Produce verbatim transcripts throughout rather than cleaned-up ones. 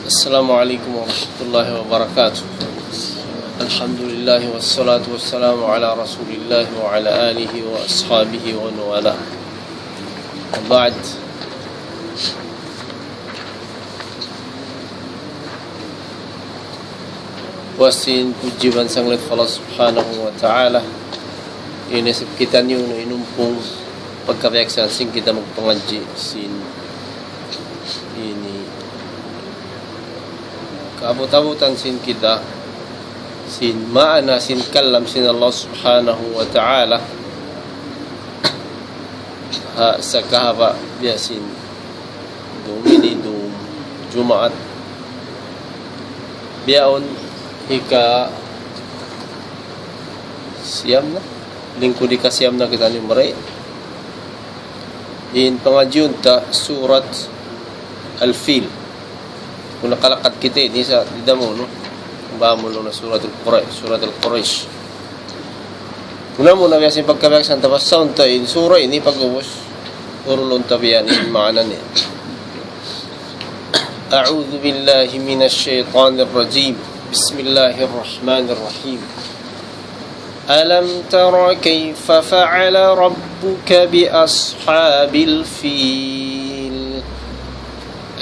السلام عليكم ورحمة الله وبركاته. الحمد لله والصلاة والسلام على رسول الله وعلى آله وأصحابه ومن والاه. وبعد. Puas sin pudji bang sanglit pa Allah Subhanahu wa Ta'ala. Ini isab kitaniyu na inumpung pagkabiyaksahan sin kita magpangadji' sin ini kaabut-abutan sin kita sin maana sin kalam sin Allah Subhanahu wa Ta'ala. Ha, sa kahaba' biya' sin dum ini dum Jumaat. Bihaun hika siyam na. Lingkud hika siyam na kita ini marai. In pangadjiun ta surat Al-Fil. Kunu' nakalakad kita ini sa' di' da mu, no? Ba mu na surat Al-Quraysh, surat Al-Quraysh. Muna-muna biya' sin pagkabiyaksahan ta, basaun ta in sura ini pag'ubus. Urulun ta biya' ini in maana niya. أعوذ بالله من الشيطان الرجيم. بسم الله الرحمن الرحيم. ألم تر كيف فعل ربك بأصحاب الفيل؟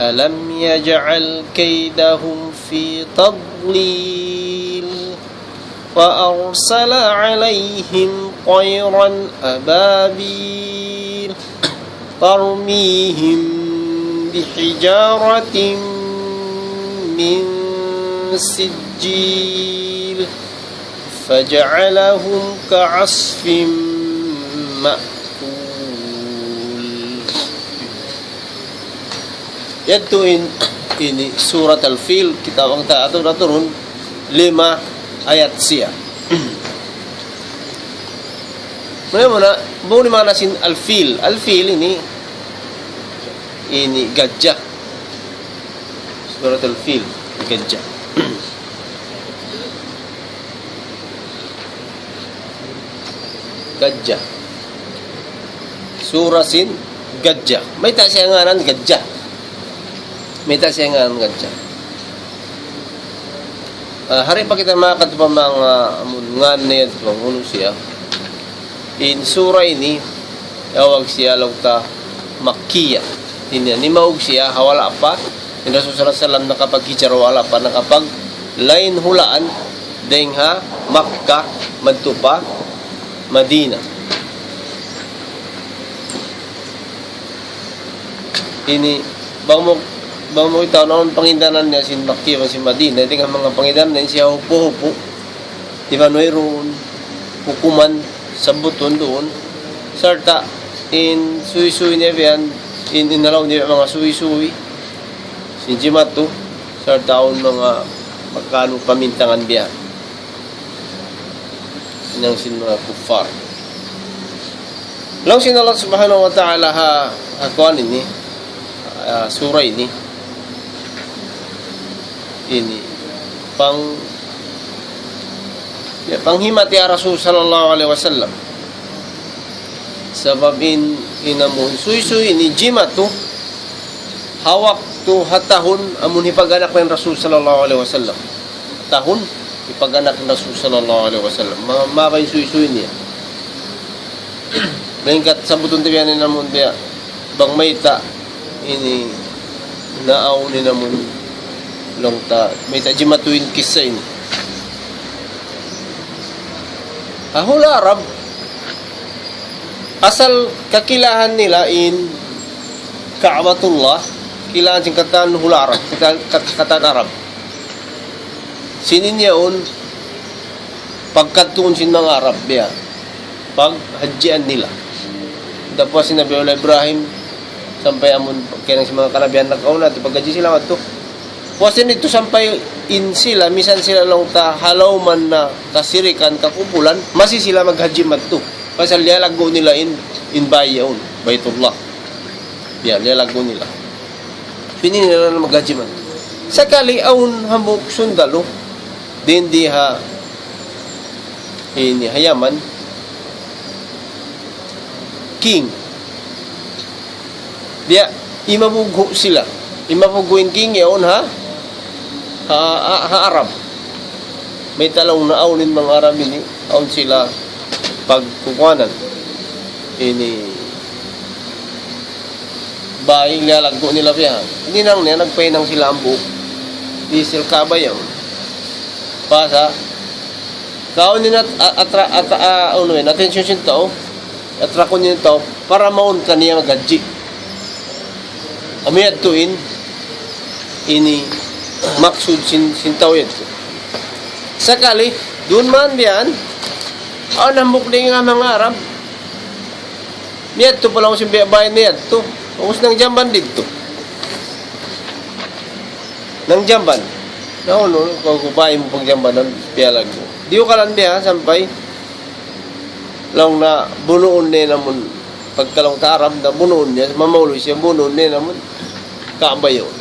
ألم يجعل كيدهم في تضليل؟ وأرسل عليهم طيرا أبابيل ترميهم بحجارة من سجيل فجعلهم كعصف مأكول. Yadtu in, ini Surat Al-Fil, kita' bang ta atur-aturun, lima ayat siya. Muna-muna, bang ini maana sin Al-Fil. Al-Fil ini, ini gajah. Surat Al-Fil, gajah. Gajah. Sura sin gajah. Mayta' siya ngaran gajah? Mayta' siya ngaran gajah? Ah, hari pa kita makakadtu pa manga, ah, amun ngan niya, pa unu siya. In sura ini, tawag siya laung ta Makkiyah. Ini, ini maug siya, ha wala' pa in Rasul sallallahu alayhi wasallam nakapaghijra, wala' pa nakapaglain hulaan dayn ha Makkah madtu pa Madinah. Ini, bang mu, bang mu kitaun awn pangindanan niya sin Makkiyah iban sin Madinah, dayn ha manga pangindanan niya siya hupu-hupu. Iban wayruun hukuman sabbutun duun. Sarta' in suysuy niya biya' yan, in, in halaum niya manga suysuy sin jimatu, sarta' awn manga pagkaun pamintangan biya' yan. Hinang sin manga kuffar. Laung sin Allah Subhanahu wa Ta'ala ha, ha kuwan ini, ha sura ini. Ini. Pang, ya, panghimati ha Rasul sallallahu alayhi wasallam. Sabab in, in amun suysuy ini jimatu, ha waktu, ha tahun, amun hipag-anak in Rasul sallallahu alayhi wasallam. Tahun, hipag-anak in Rasul sallallahu alayhi wasallam. Ma-, mabaya' in suysuy niya. Ringkat sabbutun ta biya' ini amun biya'. Bang mayta' ini naawn ini amun laung ta, mayta' jimatu in kissa ini. Ha hula' Arab, asal kakilahan nila in Ka'batullah, kilahan sin katan hula' Arab, katan, kat-, katan Arab. Sin ini yaun, pagkadtuun sin manga Arab, biya'. Paghajjian nila. Tapos sin Nabi Allah Ibrahim, sampay amun, kaya sin manga kanabihan nakauna, tu paghajji sila madtu. Puas ini tu sampay in sila, misan sila laung ta halaum na kasirikan, kakupulan, masi sila maghajji madtu. Pasal liyalaggu' nila in, in bay yaun, Baytullah. Ya, liyalaggu' nila. Ini nila maghajji madtu. Sakali awn hambuuk sundalu, dayn di ha, ini ha Yaman, king. Biya', imabughu' sila. Imabughu' in king yaun ha, ha, ha, ha Arab. Mayta' laung na awn in manga Arab ini, awn sila pagkukuanan. Ini, bay, liyalaggu' nila biya'. Hinang niya, nagpahinang sila hambuuk. Di' sila kabaya'. Pasal, kaun nila at-, atra-, atra-, ah, unu yan, atensyon sin tau, atrakun sin tau, para mawn kaniya maghajji. Amu yadtu in, ini maksud sin, sin tau yadtu. Sakali, duun man biya' yan, awn hambuuk dayn ha manga Arab, miyadtu pa lawm sin biya' bay nila yadtu. Ubus nangjamban didtu. Nangjamban. Na unu, kaw ku bay mu pagjambanan, piyalaggu'. Di' ku kalan biya', sampay laung na bunuun niya namun, pagka laung ta Arab na bunuun niya, mamauli siya, bunuun niya namun, kabayun.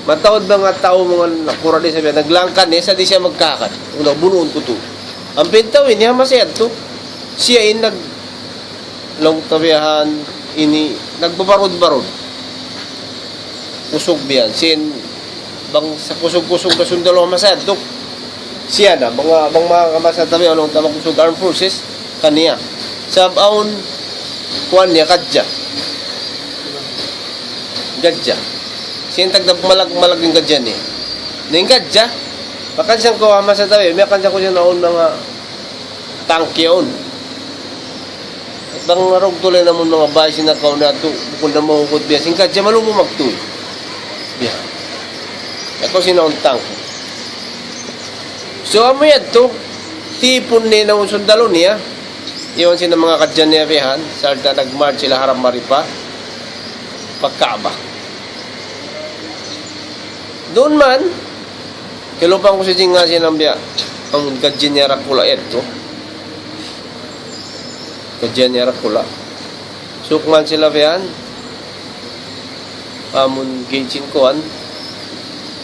Mataud manga tau, manga nakura' di' sabihan, naglangkan niya, sa' di' siya magkakat. Unu, bunuun ku tu. Amu in tau ini, ha masa yadtu. Siya in nag-, laung ta biya' han ini, nagbabarud-barud. Kusug biya' yan. Sin, bang sa kusug-kusug na sundalu ha masa yadtu. Siya na, bang, bang ma-, masa tabi', laung ta makusug armed forces, kaniya. Sabab awn, kuwan niya, kadja. Kadja. Sin tagdap malag-, malag in kadja niya. Na in kadja, makansan ku ha masa tabi', makansan ku siya na awn manga tangke yaun. Bang narugtu' laung namun manga bay sin nakauna yadtu, bukun na mahukut biya' sin kadja malubu magtuy. Biya'. Aku sin awn tangke. So, amu yadtu, tipun niya namun sundalu niya, iban sin manga kadja niya biya' yan, sarta' nag-march sila harap mari pa, pa Kaaba. Duun man, kiyalupahan ku sa' jingasi nambiya', amun kadja niya dakula' yadtu. Kadja niya dakula'. Sukman sila biya' yan, amun gate sin kuwan,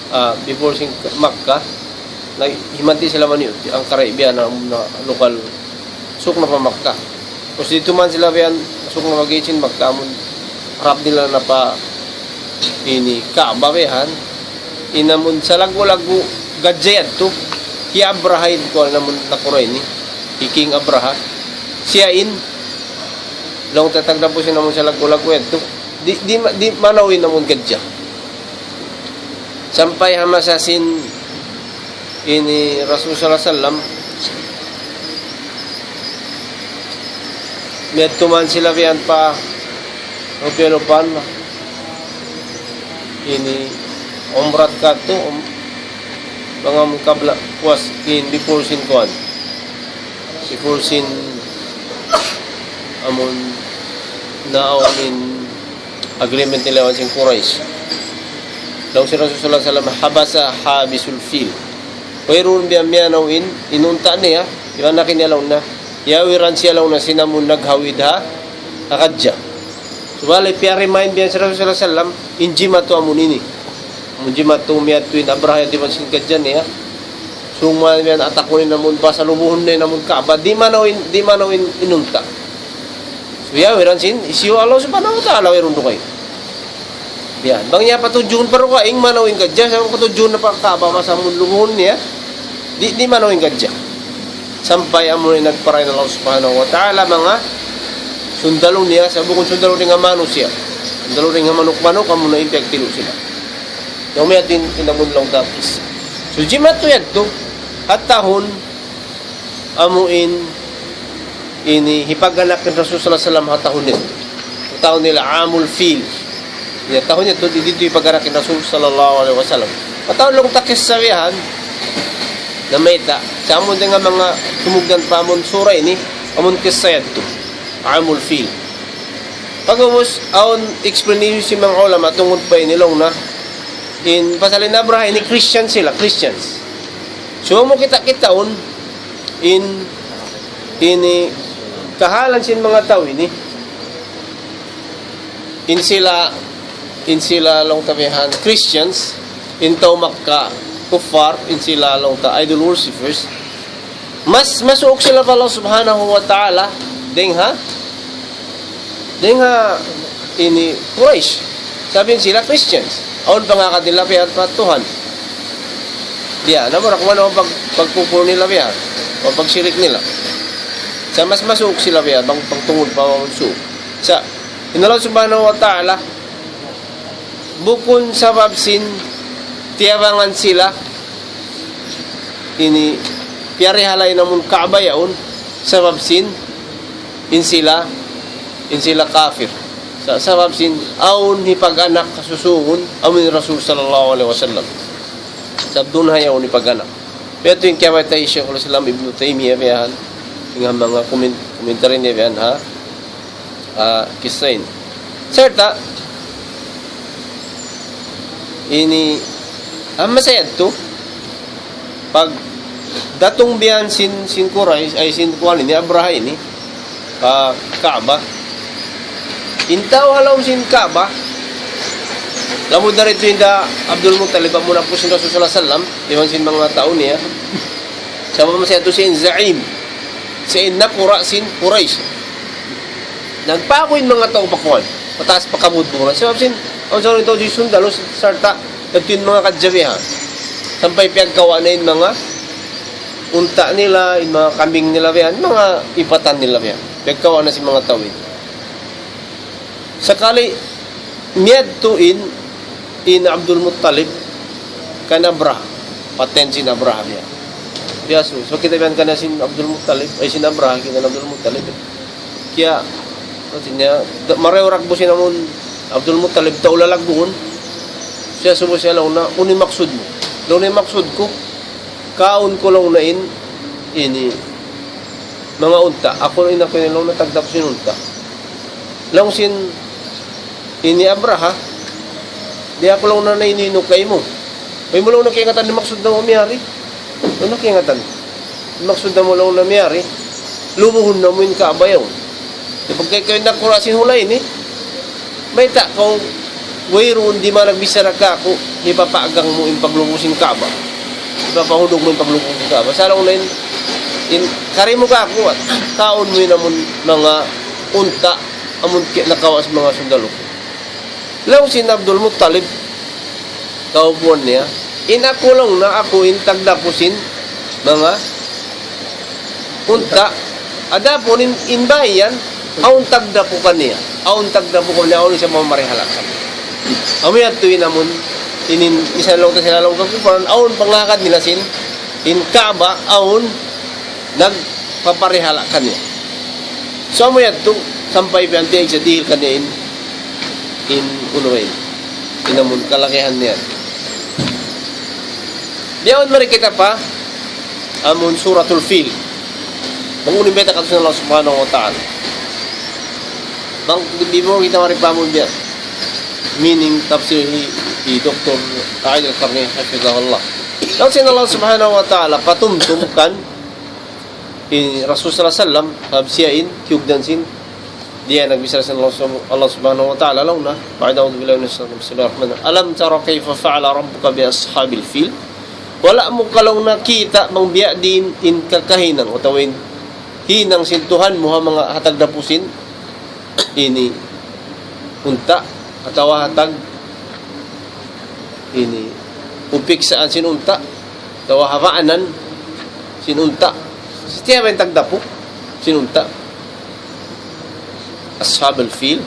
ah, before sin Makkah, nag-, himanti' sila man yan, hangkan biya' na, na local, suk na pa Makkah. Ubus didtu man sila biya' yan, suk na pa gate sin Makkah, amun harap nila na pa ini Kaaba biya' yan. In amun salaggu'-laggu' kadja yadtu, hi Abraha in kuwan namun nakura' ini, hi King Abraha. Siya in, laung ta tagdapu sin amun salaggu'-laggu' yadtu. Di', di', di' manaw in amun kadja. Sampay ha masa sin ini Rasul sallallahu alayhi wasallam, miyadtu man sila biya' yan pa lupa-lupan ini umrat katu', um, manga qabla puas in before sin kuwan. Before sin amun naawn in agreement nila iban sin Quraysh. Laung sin Rasul sallallahu alayhi wasallam, "Habasa habisul fil." Wayruun biya' miyanaw in, in unta' niya, iban na kini laung na, yawiran siya laung na sin amun naghawid ha, ha kadja. Subay piya-remind biya' sin Rasul sallallahu alayhi wasallam, in jimatu amun ini. Amun jimatu miyadtu in Abraha yadtu iban sin kadja niya. Summa yan atakun in amun pasalubuhun na in amun Kaaba. Di' manaw in, di' manaw in, in unta'. So, yawiran sin, hisiyu Allah subhanahu wa ta'ala, wayruun dugaing. Yan. Bang niya patudjuhun pa dugaing, manaw in kadja, sa' patudjuhun na pa Kaaba, masa amun lubuhun niya, di', di' manaw in kadja. Sampay amun nagparayaw in Allah subhanahu wa ta'ala, manga sundalu niya, sa' bukun sundalu dayn ha manusiya'. Sundalu dayn ha manuk-manuk, amun na in piyagtilu sila. Yaun miyadtu in, in amun laung ta kissa. So, jimatu yadtu, ha tahun, amu in, ini hipag-anak in Rasul sallallahu alayhi wasallam ha tahun yadtu. Tahun nila Amul Fil. Ya, tahun yadtu, di-, didtu hipag-anak in Rasul sallallahu alayhi wasallam. Ha tahun laung ta kissa biya' yan, namayta'. Sa' amun dayn ha manga tumugdan pa amun sura ini, amun kissa yadtu. Amul Fil. Pag'ubus, awn explanation sin manga ulama tungud pa ini laung na, in pasal in Abraha ini Christian sila, Christians. So, amu kita kitaun, in, ini, kahalan sin manga tau ini, in sila, in sila laung ta biya' yan, Christians, in tau Makkah, kuffar, in sila laung ta idol worshippers, mas, masuuk sila pa Allah subhanahu wa ta'ala, dayn ha, dayn ha, ini, Quraysh. Sabab in sila Christians. Awn pangagad nila biya' pa Tuhan. Diya, na mura kuman awn pag, pagkupur nila biya'. O pagshirik nila. Sa' mas masuuk sila biya', bang pagtungud pa masuuk. Sa', in Allah Subhanahu wa Ta'ala, bukun sabab sin tiyabangan sila, ini piyarihala in amun Kaaba yaun, sabab sin, in sila, in sila kafir. Sa-, sabab sin, awn hipag-anak kasusugun, amun Rasul sallallahu alayhi wasallam. Sabab duun ha yaun hipag-anak. Biya' ha yan in kiyabayta' hi Shaykhul Islam Ibn Taymiyyah biya' ha yan, in manga kumin-, kumintarya niya biya' ha yan, ha? Ah, kissa ini. Sarta', ini, ah, masa yadtu, pagdatung biya' sin, sin Quraysh, ay sin kuwan ini, Abraha ini, pa Kaaba. In tau ha lawm sin Kaaba, lamud na didtu hinda Abdul Muttalib, amu na pu sin Rasul sallallahu alayhi wasallam, iban sin manga tau niya. Sabab masa yadtu siya in za'im, siya in nakura' sin Quraysh. Nagpaku in manga tau pa kuwan, pa taas pa kabudburan. Sabab sin, awn sa' tau di' sundalu, sarta', yadtu in manga kadjabihan. Sampay piyagkawa' na in manga unta' nila, in manga kambing nila biya' yan, manga ipatan nila biya' yan. Piyagkawa' na sin manga tau ini. Sakali, miyadtu in, in Abdul Muttalib, kan Abraha, paten sin Abraha biya'. Biya' su, so kita biya' kan sin Abdul Muttalib, ay sin Abraha, kita Abdul Muttalib. Kaya, artinya, da-, marayaw ragbu sin amun Abdul Muttalib, tau lalagguun. Siya subu siya laung niya, unu in maksud mu? Laung niya in maksud ku, kaun ku laung niya in, ini, manga unta'. Aku in aku ini laung niya tagdapu sin unta'. Laung sin, ini Abraha, di' aku laung niya ini inu kaymu. Way mu laung niya kaingatan in maksud namu' miyari. Laung niya kaingatan. Maksud namu' laung niya miyari, lubuhun namu' in Kaaba yaun. Di' pagka ikaw in nakura' sin hula' ini, mayta' kaw wayruun di' man nagbichara kāku', hipapaagang mu in paglubu sin Kaaba. Hipapahudug mu in paglubu sin Kaaba. Sa' laung niya in, in kari mu kāku', kaun mu in amun manga unta', amun ki-, nakawa' sin manga sundalu. Laung sin Abdul Muttalib, kaupuan niya, in aku laung niya, aku in tagdapu sin manga unta', adapun in, in bāy yan, awn tagdapu kaniya, awn tagdapu kaniya, awn siya mamarihala' kaniya. Amu yadtu in amun, inin, misan laung ta sila laung kakuparan, awn panglakad nila sin, in Kaaba, awn nagpaparihala' kaniya. So, amu yadtu, sampay biya' yan tiyaig sa dihil kaniya in, in unu in, in amun kalagihan niya. Bihaun mari kita pa, amun Suratul Fil. Bang unu in bayta' kātu' sin Allah Subhanahu wa Ta'ala. Bang, before kita mari pa amun biya', meaning tafsir hi, hi Doktor Sa'id Al-Qarni, hafizahullah. Laung sin Allah Subhanahu wa Ta'ala, patumtum kan, in Rasul sallallahu alayhi wasallam, sabab siya in, kiyugdan sin, diya nagbichara sin Allah sub-, Allah Subhanahu wa Ta'ala, laung niya, بعد أعوذ بالله من الشيطان الرجيم. بسم الله الرحمن الرحيم. ألم تر كيف فعل ربك بأصحاب الفيل؟ Wala' mu ka laung niya kita' bang biya' diin in kakahinang, atawa in hinang sin Tuhan mu ha manga ha tagdapu sin ini unta', atawa ha tag ini upiksaan sin unta', atawa ha baanan sin unta'. Satiya' ba in tagdapu sin unta'? Ashabul fil,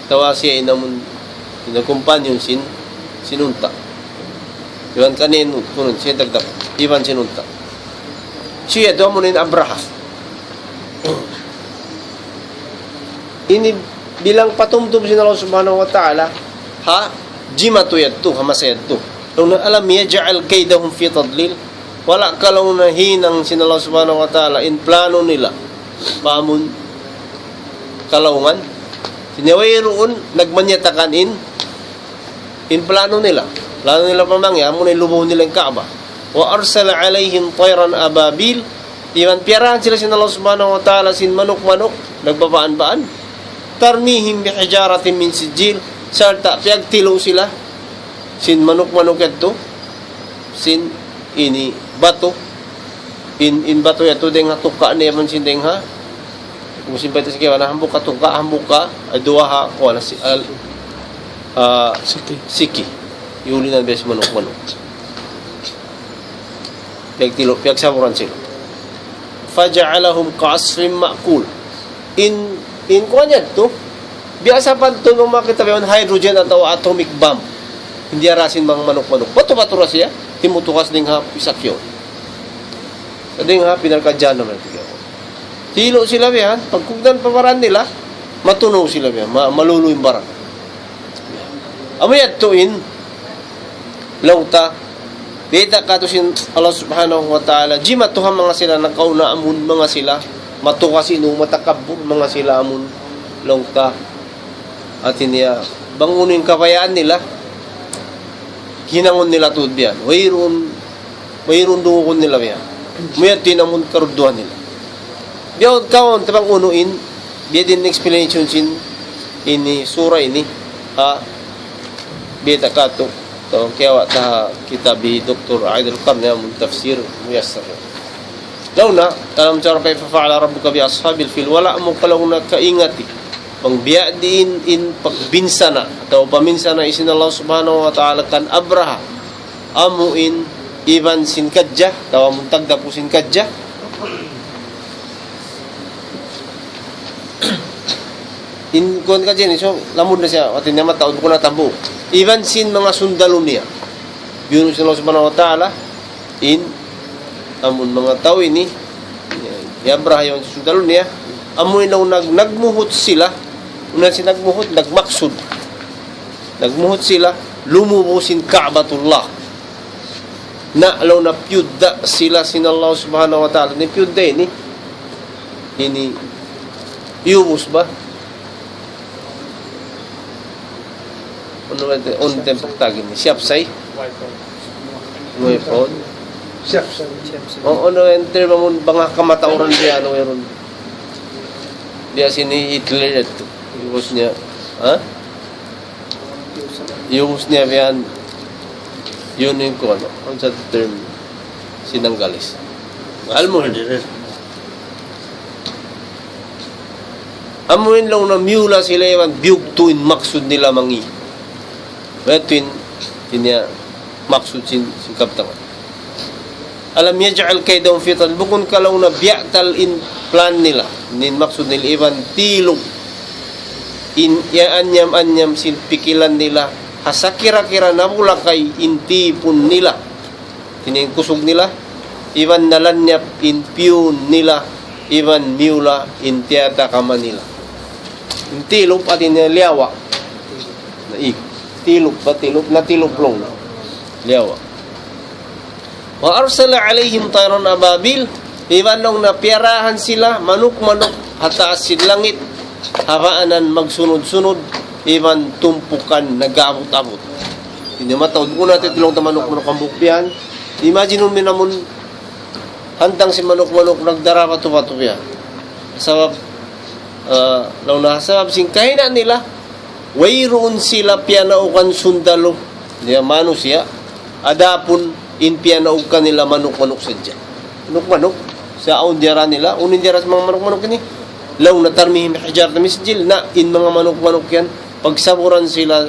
atawa siya in amun, in companion sin, sin unta'. Iban kaniya in kunun, siya in tagdapu, iban sin unta'. Siya, duwa mu na in Abraha. Ini bilang patumtum sin Allah Subhanahu wa Ta'ala, ha, jimatu yadtu, ha masa yadtu. Laung niya, ألم يجعل كيدهم في تضليل. Wala' ka laung niya hinang sin Allah Subhanahu wa Ta'ala, in plano nila, pa amun kalaungan. Hāti niya wayruun, nagmanyatakan in, in plano nila. Plano nila pa mangī', amu na in lubuhun nila in Kaaba. وأرسل عليهم طيرا أبابيل. Iban piyarahan sila sin Allah Subhanahu wa Ta'ala sin manuk-manuk, nagbabaan-baan. ترميهم بحجارة من سجيل. Sarta' piyagtilu sila sin manuk-manuk yadtu, sin ini batu. In, in batu yadtu dayn ha tuka' niya man sin dayn ha, kung sin batu sin kiyawa na hambuuk ha tuka', hambuuk ha, ay, duwa ha, kuwan na si, al-, Ah, siki. Siki. Iyuli na biya' sin manuk-manuk. Piyagtilu, piyagsaburan sila. فجعلهم كعصف مأكول. In, in kuwan yadtu, biya' sapantun makakita' biya' hydrogen atawa atomic bomb. Di' da ra sin manga manuk-manuk. Batu-batu ra siya, timutukas dayn ha pisak yaun. Dayn ha api narka' jahannam na tiga. Tilu sila biya' yan, pagkugdan pa baran nila, matunaw sila biya' yan, ma-, malulu' in baran. Amu yadtu in, laung ta, bayta' katu' sin Allah Subhanahu wa Ta'ala, jimatu ha manga sila nakauna amun manga sila, matukas inu matakabbur, manga sila amun, laung ta, hati niya, bang unu in kabayaan nila, hinangun nila tuud biya' yan. Wayruun Wayruun dungugun nila biya'. Amu yadtu in amun karudduhan nila. Biya' kaun tabang unu in, biya' diin explanation sin ini sura ini, ha, biya' ta katu', tau kiyawa' ta kitab hi Doktor Aidul Qarni amun tafsir muyassar. Laung niya, ألم تر كيف فعل ربك بأصحاب الفيل, wala' mu ka laung niya kaingati. Bang biya' diin in pagbinsana', atawa paminsana' sin Allah Subhanahu wa Ta'ala kan Abraha. Amu in iban sin kadja, atawa amun tagdapu sin kadja. In kuwan kadja ini, so, lamud na siya, hati niya mataud, bukun na tambu. Iban sin manga sundalu niya. Biyunu' sin Allah Subhanahu wa Ta'ala, in, amun manga tau ini, ya, ya Abraha yaun sundalu niya, amu in nag-, nagmuhut sila, unu in nagmuhut, nagmaksud. Nagmuhut sila, lumubu sin Ka'batullah. Na laung niya piyudda' sila sin Allah Subhanahu wa Ta'ala. Ini piyudda' ini, ini, iyubus ba? Unu in, unu in pagtawag ini? Siyapsay? Wipe out. Wipe out. Siyapsay. O, unu in term amun bang ha kamatauran biya' unu, wayruun. Biya' sin hi Hitler yadtu. Iyubus niya. Ha? Iyubus niya biya' yan. Yun in kuwan. Unu sa term sin Anggalis? Al-muhim. Amu in laung niya miyula sila iban biyugtu' in maksud nila mangi'. Yadtu in, in ya maksud sin, sin kabtangan. ألم يجعل كيدهم في تضليل, bukun ka laung niya biyatal in plan nila. In maksud nila iban tilug. In ya anyam-anyam sin pikilan nila. Ha sakira-kira nabulakay in tipun nila. Hati niya in kusug nila, iban nalanyap in piyun nila, iban miyula in tiyatakaman nila. In tilug hati niya liyawa'. Na, i, tilug ba, tilug, na tilug laung. Liyawa'. وأرسل عليهم طيرا أبابيل, iban laung niya piyarahan sila, manuk-manuk, ha taas sin langit, ha paanan magsunud-sunud, iban tumpukan nag-abut-abut. Ini mataud, unu in laung ta manuk-manuk hambuuk biya' yan, Imagine mu in amun hantang sin manuk-manuk nagdara batu-batu biya'. Sabab, ah, laung niya sabab sin kahinang nila, wayruun sila piyanaugan sundalu, niya manusiya', adapun in piyanaug kanila manuk-manuk sadja. Manuk-manuk, sa' awn diyara nila, unu in diyara sin manga manuk-manuk ini. Laung niya ترميهم بحجارة من سجيل, na in manga manuk-manuk yan, pagsaburan sila,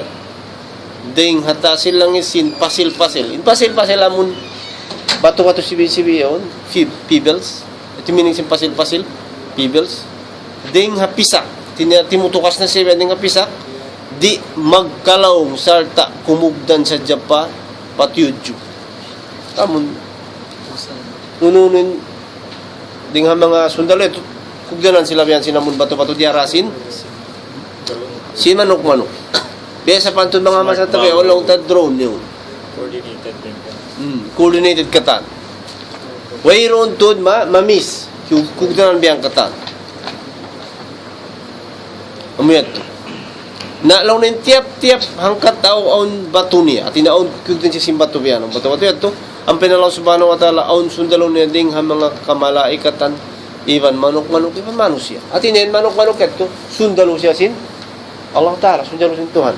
dayn ha taas sin langit sin pasil-pasil. In pasil-pasil amun batu-batu sibi'-sibi' yaun, pe-, pebbles. Yadtu in meaning sin pasil-pasil, pebbles. Dayn ha pisak, hati niya timutukas na siya dayn ha pisak, di' magkalaung sarta' kumugdan sadja pa, pa tiyudju. Amun, unu-unu in dayn ha manga sundalu yadtu, kugdanan sila biya' yan sin amun batu-batu diyara sin, sin manuk-manuk. Biya' sapantun manga masa tabi', laung ta drone yaun. Coordinated din po. Hmm, coordinated katan. Wayruun tuud ma-, ma-miss. Kug-, kugdanan biya' yan katan. Amu yadtu. Na laung niya in tiyap-tiyap hangka tau awn batu niya. Hati niya awn kiyugdan siya sin batu biya' yan. Batu-batu yadtu. Ampa in Allah Subhanahu wa Ta'ala awn sundalu niya dayn ha manga kamalaikatan, iban manuk-manuk, iban manusiya'. Hati niya in manuk-manuk yadtu, sundalu siya sin Allah Ta'ala, sundalu sin Tuhan.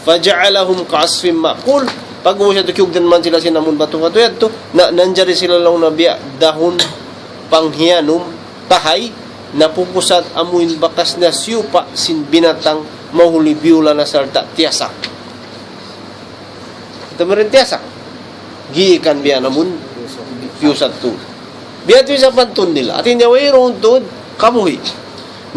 فجعلهم كعصف مأكول. Pag'ubus yadtu kiyugdan man sila sin amun batu-batu yadtu, na nanjari sila laung niya biya' dahun panghiyanum, tahay, napupusat amuin bakas na siyupa' sin binatang mahuli biyula na sarta' tiyasak. Kita' mu in tiyasak. Giikan biya' na amun piyusat tu. Biya' tu isab pantun nila. Hati niya wayruun tuud kabuhi'.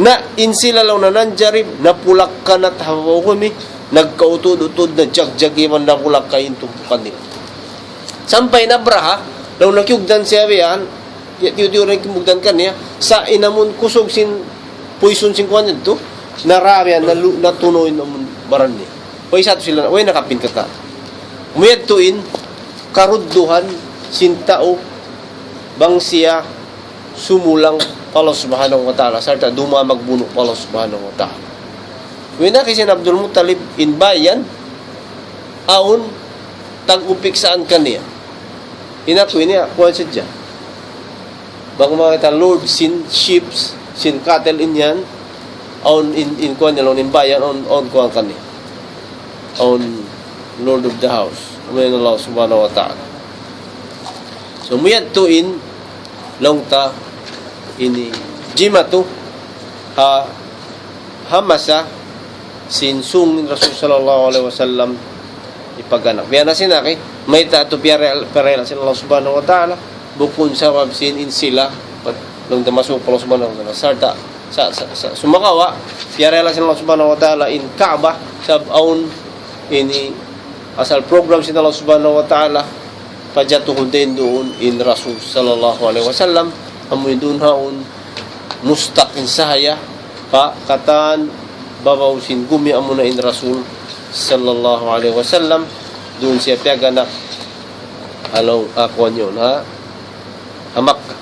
Na in sila laung na nanjarib, napulak kanat ha babaw gumi, nagkautud-utud na jagjag iban napulak kain tumpukan nila. Sampay in Abraha, laung na kiyugdan siya biya' yan, tiyu'-tiyu' na kiyugdan kaniya, sa' in amun kusug sin, puisun sin kuwan yadtu, narabian, nalu-, natunaw in amun baran niya. Way sa tu sila, way nakapin katan. Amu yadtu in karudduhan sin tau bang siya sumulang pa Allah Subhanahu wa Ta'ala, sarta' dumaug magbunu' pa Allah Subhanahu wa Ta'ala. Way na kisin Abdul Muttalib in bayan, awn tag-upiksaan kaniya. In aku ini, kuwan sadja. Bang makita lord sin sheep, sin cattle in yan, awn in, in kuwan nila, in bayan, awn, awn kuwan kaniya. Awn lord of the house. Amu in Allah Subhanahu wa Ta'ala. So, amu yadtu in laung ta ini jimatu ha, ha masa sin sung in Rasul sallallahu alayhi wasallam hipag-anak. Biya' na sin aki, mayta' tu piyarihil, piyarihil sin Allah Subhanahu wa Ta'ala, bukun sabab sin in sila, laung ta masuuk pa Allah Subhanahu wa Ta'ala. Sarta', sa, sa, sa, sumagawa', piyarihil sin Allah Subhanahu wa Ta'ala in Kaaba, sabab awn ini asal program sin Allah Subhanahu wa Ta'ala, pajatuhun dayn duun in Rasul sallallahu alayhi wasallam, amu in duun ha awn mustaq in sahaya, pa katan babaw sin gumi amuna in Rasul sallallahu alayhi wasallam, duun siya piyag-anak, alaw, akuan yun, ha? Ha Makkah.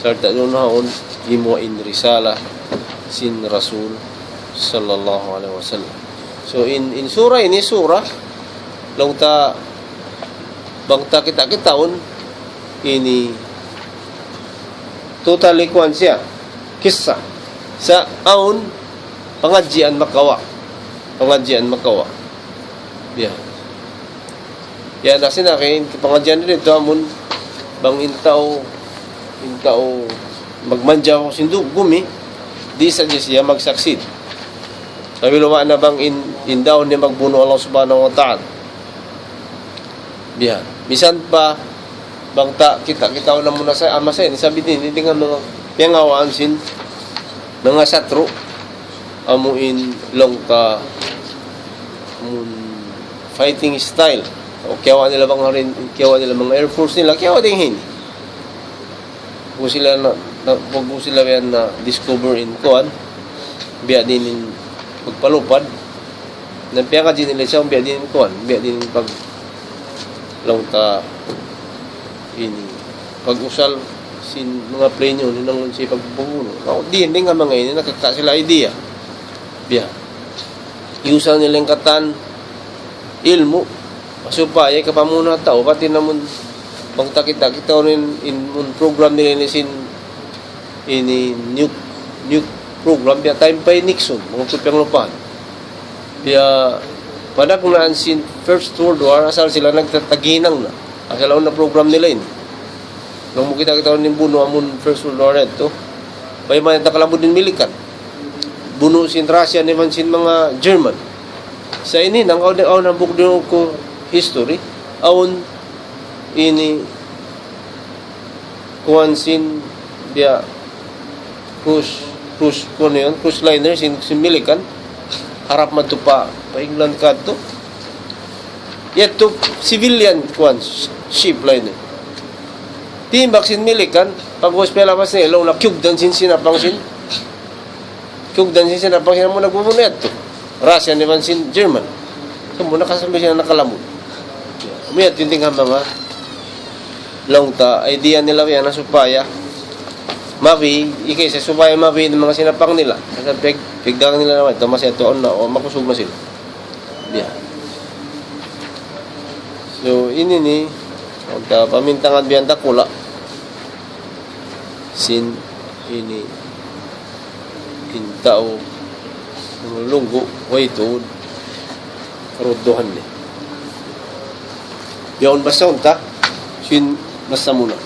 Sarta' duun ha awn gimuwa' in risala sin Rasul sallallahu alayhi wasallam. So, in, in sura ini, sura, laung ta, bang ta kita-kitaun, ini totally kuwan siya, kissa. Sa' awn pangadjian makawa'. Pangadjian makawa'. Biya'. Ya, na sin aki, in pangadjian didtu amun, bang in tau, in tau magmanjaw sin du-, gumi, di' sadja siya mag-succeed. Sabab laung na bang in, in daun niya magbunu' Allah Subhanahu wa Ta'ala. Biya'. Misan pa, bang ta, kita, kita na muna sa, ama sa, ini sabi din, ini nga manga piyangawaan sin, manga satru', amu in laung ta, amun fighting style. O kiyawa' nila bang harin, kiyawa' nila manga air force nila, kiyawa' din hin. Pag sila na, na, pag sila yan na discover in kuwan, biya' din in magpalupad. Na piyangadji' nila siya, biya' din in kuwan, biya' din in pag laung ta ini. Pag-usal sin manga plane yun, hinangun siya pagbubuno. Aw, di', di' nga manga ini, nakaka sila idea. Biya'. Iyusal nila in katan ilmu', supaya hikapamuna tau, pati na amun, bang ta kita, kita in, in, amun program nila ini sin, ini nuke, nuke program, biya' time pa hi Nixon, bang ku piyangalupahan. Biya', panagnaan sin First World War, asal sila nagtataginang na. Asal awn na program nila ini. Bang mu kita-kita in bunu' amun First World War yadtu. Bang man nakalamud in Milikan. Bunu' sin Russian iban sin manga German. Sa' ini, nang awn, awn hambuuk duun ku history, awn ini kuwan sin biya' cruise, cruise, kuwan yan, cruise liner sin, sin Milikan. Harap madtu pa, pa England kadtu. Yadtu civilian kuwan, sh-, ship liner. Timbak sin Milikan, pag-ubus piyalabas nila, laung na kiyugdan sin sinapang sin. Kiyugdan sin sinapang sin amun nagbubunu' yadtu. Russian iban sin German. Sumbu' nakasambi sila nakalamud. Amu yadtu in tingkang manga laung ta, idea nila yan na supaya mabi, ikay sa supaya mabi in manga sinapang nila. Sa piyag-, piyagdagang nila naman, ito masa ito, awn na, o, makusug na sila. Biya'. So, ini ini, laung ta, pamintangan biya' dakula'. Sin ini, in tau, lumulunggu', way tuud, rudduhan niya. Yaun basa unta, sin basa muna.